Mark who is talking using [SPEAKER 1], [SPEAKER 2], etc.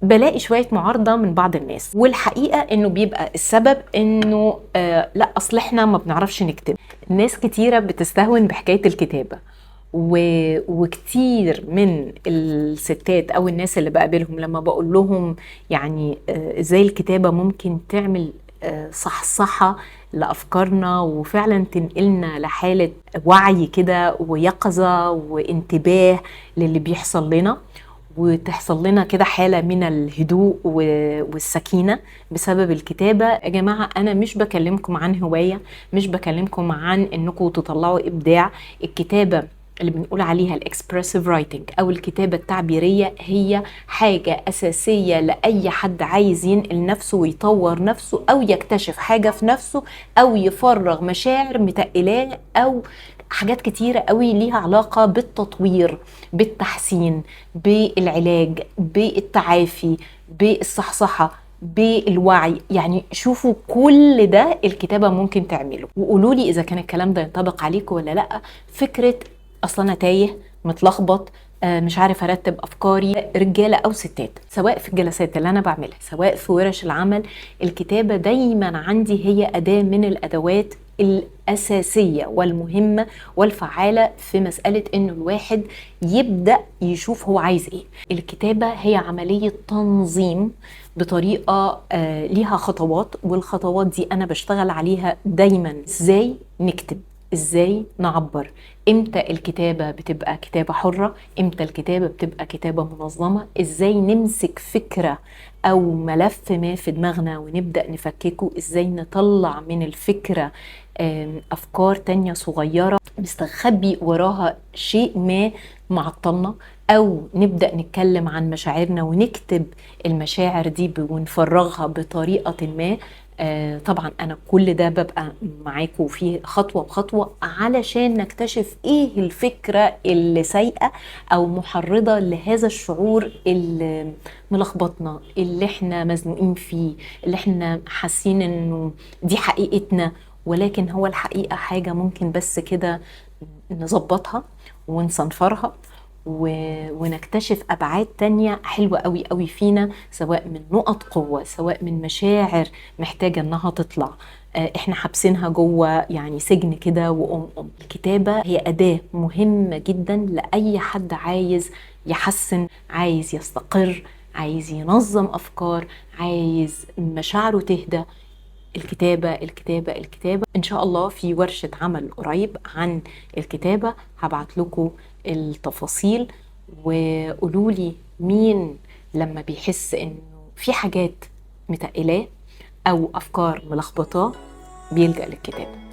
[SPEAKER 1] بلاقي شوية معارضة من بعض الناس، والحقيقة انه بيبقى السبب انه لا اصل احنا ما بنعرفش نكتب. ناس كتيرة بتستهون بحكاية الكتابة، وكتير من الستات او الناس اللي بقابلهم لما بقول لهم يعني ازاي الكتابة ممكن تعمل صحصحة لأفكارنا وفعلا تنقلنا لحالة وعي كده ويقظة وانتباه للي بيحصل لنا، وتحصل لنا كده حالة من الهدوء والسكينة بسبب الكتابة. يا جماعة أنا مش بكلمكم عن هواية، مش بكلمكم عن إنكم تطلعوا إبداع. الكتابة اللي بنقول عليها ال expressive writing أو الكتابة التعبيرية هي حاجة أساسية لأي حد عايز ينقل نفسه ويطور نفسه أو يكتشف حاجة في نفسه أو يفرغ مشاعر متقلاه أو حاجات كتيرة قوي ليها علاقة بالتطوير، بالتحسين، بالعلاج، بالتعافي، بالصحصحة، بالوعي. يعني شوفوا كل ده الكتابة ممكن تعمله، وقولوا لي إذا كان الكلام ده ينطبق عليكم ولا لأ. فكرة أصلا أنا تايه، متلخبط، مش عارف أرتب أفكاري، رجالة أو ستات، سواء في الجلسات اللي أنا بعملها سواء في ورش العمل، الكتابة دايما عندي هي أداة من الأدوات الأساسية والمهمة والفعالة في مسألة إنه الواحد يبدأ يشوف هو عايز إيه. الكتابة هي عملية تنظيم بطريقة ليها خطوات، والخطوات دي أنا بشتغل عليها دايما. إزاي نكتب، إزاي نعبر، إمتى الكتابة بتبقى كتابة حرة، إمتى الكتابة بتبقى كتابة منظمة، إزاي نمسك فكرة أو ملف ما في دماغنا ونبدأ نفككه، إزاي نطلع من الفكرة أفكار تانية صغيرة مستخبي وراها شيء ما معطلنا، أو نبدأ نتكلم عن مشاعرنا ونكتب المشاعر دي ونفرغها بطريقة ما. طبعا أنا كل ده ببقى معاكم فيه خطوة بخطوة علشان نكتشف إيه الفكرة اللي سايقة أو محرضة لهذا الشعور اللي ملخبطنا، اللي احنا مزنوقين فيه، اللي احنا حاسين إنه دي حقيقتنا، ولكن هو الحقيقة حاجة ممكن بس كده نظبطها ونصنفرها ونكتشف أبعاد تانية حلوة قوي قوي فينا، سواء من نقط قوة، سواء من مشاعر محتاجة إنها تطلع، إحنا حابسينها جوه يعني سجن كده وأم. الكتابة هي أداة مهمة جدا لأي حد عايز يحسن، عايز يستقر، عايز ينظم أفكار، عايز مشاعره تهدى. الكتابة الكتابة الكتابة. إن شاء الله في ورشة عمل قريب عن الكتابة هبعت لكم التفاصيل، وقولوا لي مين لما بيحس إنه في حاجات متقلاه أو أفكار ملخبطاه بيلجأ للكتابة.